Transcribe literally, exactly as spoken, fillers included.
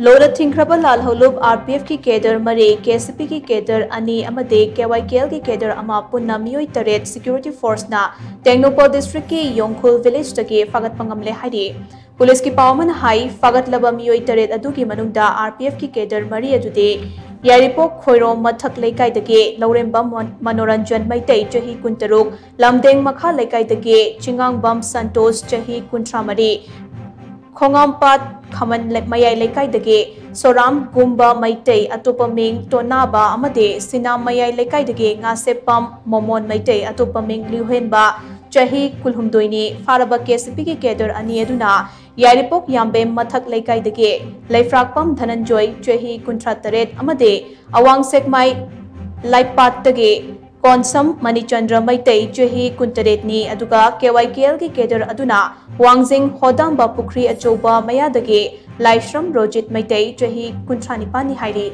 ꯂꯣꯏꯅ ꯊꯤꯡꯈ꯭ꯔꯕ ꯂꯥꯜꯍꯧꯂꯨꯞ RPFꯀꯤ cadre ꯃꯔꯤ, KCPꯒꯤ cadre ꯑꯅꯤ ꯑꯃꯗꯤ KYKLꯒꯤ cadre ꯑꯃ ꯄꯨꯟꯅ ꯃꯤꯑꯣꯏ ꯇꯔꯦꯠ security forceꯅ ꯇꯦꯡꯅꯧꯄꯜ districtꯀꯤ ꯌꯣꯡꯈꯨꯜ villageꯇꯒꯤ ꯐꯥꯒꯠꯄ ꯉꯝꯂꯦ ꯍꯥꯏꯔꯤ꯫ ꯄꯨꯂꯤꯁꯀꯤ ꯄꯥꯎ ꯑꯃꯅ ꯍꯥꯏ, ꯐꯥꯒꯠꯂꯕ ꯃꯤꯑꯣꯏ ꯇꯔꯦꯠ ꯑꯗꯨꯒꯤ ꯃꯅꯨꯡꯗ RPFꯀꯤ cadre ꯃꯔꯤ ꯑꯗꯨꯗꯤ ꯌꯥꯏꯔꯤꯄꯣꯛ ꯈꯣꯏꯔꯣꯝ ꯃꯊꯛ ꯂꯩꯀꯥꯏꯗꯒꯤ ꯂꯧꯔꯦꯝꯕꯝ ꯃꯣꯟ-, ꯃꯅꯣꯔꯟꯖꯟ ꯃꯩꯇꯩ, ꯆꯍꯤ ꯀꯨꯟꯇꯔꯨꯛ, ꯂꯝꯗꯦꯡ ꯃꯈꯥ ꯂꯩꯀꯥꯏꯗꯒꯤ ꯆꯤꯉꯥꯡꯕꯝ ꯁꯟꯇꯣꯁ, ꯆꯍꯤ ꯀꯨꯟꯊ꯭ꯔꯥ ꯃꯔꯤ, ꯈꯣꯡꯉꯥꯝꯄꯥꯠ ꯈꯃꯟ ꯂꯩ-, ꯃꯌꯥꯏ ꯂꯩꯀꯥꯏꯗꯒꯤ ꯁꯣꯔꯥꯝ ꯒꯨꯝꯕ ꯃꯩꯇꯩ, ꯑꯇꯣꯞꯄ ꯃꯤꯡ ꯇꯣꯅꯥꯕ, ꯑꯃꯗꯤ ꯁꯤꯅꯥꯝ ꯃꯌꯥꯏ ꯂꯩꯀꯥꯏꯗꯒꯤ ꯉꯥꯁꯦꯞꯄꯝ ꯃꯣꯃꯣꯟ ꯃꯩꯇꯩ, ꯑꯇꯣꯞꯄ ꯃꯤꯡ ꯂꯤꯎꯍꯦꯟꯕ, ꯆꯍꯤ ꯀꯨꯟꯍꯨꯝꯗꯣꯏꯅꯤ꯫ ꯐꯥꯔꯕ KCPꯒꯤ cadre ꯑꯅꯤ ꯑꯗꯨꯅ ꯌꯥꯏꯔꯤꯄꯣꯛ ꯌꯥꯝꯕꯦꯝ ꯃꯊꯛ ꯂꯩꯀꯥꯏꯗꯒꯤ ꯂꯩꯐ꯭ꯔꯥꯛꯄꯝ ꯙꯅꯟꯖꯣꯏ, ꯆꯍꯤ ꯀꯨꯟꯊ꯭ꯔꯥ ꯇꯔꯦꯠ, ꯑꯃꯗꯤ ꯑꯋꯥꯡ ꯁꯦꯛꯃꯥꯏ ꯂꯥꯏꯄꯥꯠꯇꯒꯤ ꯀꯣꯟꯁꯝ ꯃꯅꯤꯆꯟꯗ꯭ꯔ ꯃꯩꯇꯩ, ꯆꯍꯤ ꯀꯨꯟꯇꯔꯦꯠꯅꯤ, ꯑꯗꯨꯒ KYKLꯒꯤ cadre ꯑꯗꯨꯅ ꯋꯥꯡꯖꯤꯡ ꯍꯣꯗꯥꯝꯕ ꯄꯨꯈ꯭ꯔꯤ ꯑꯆꯧꯕ ꯃꯌꯥꯗꯒꯤ ꯂꯥꯏꯁ꯭ꯔꯝ ꯔꯣꯖꯤꯠ ꯃꯩꯇꯩ, ꯆꯍꯤ ꯀꯨꯟꯊ꯭ꯔꯥ ꯅꯤꯄꯥꯟꯅꯤ ꯍꯥꯏꯔꯤ꯫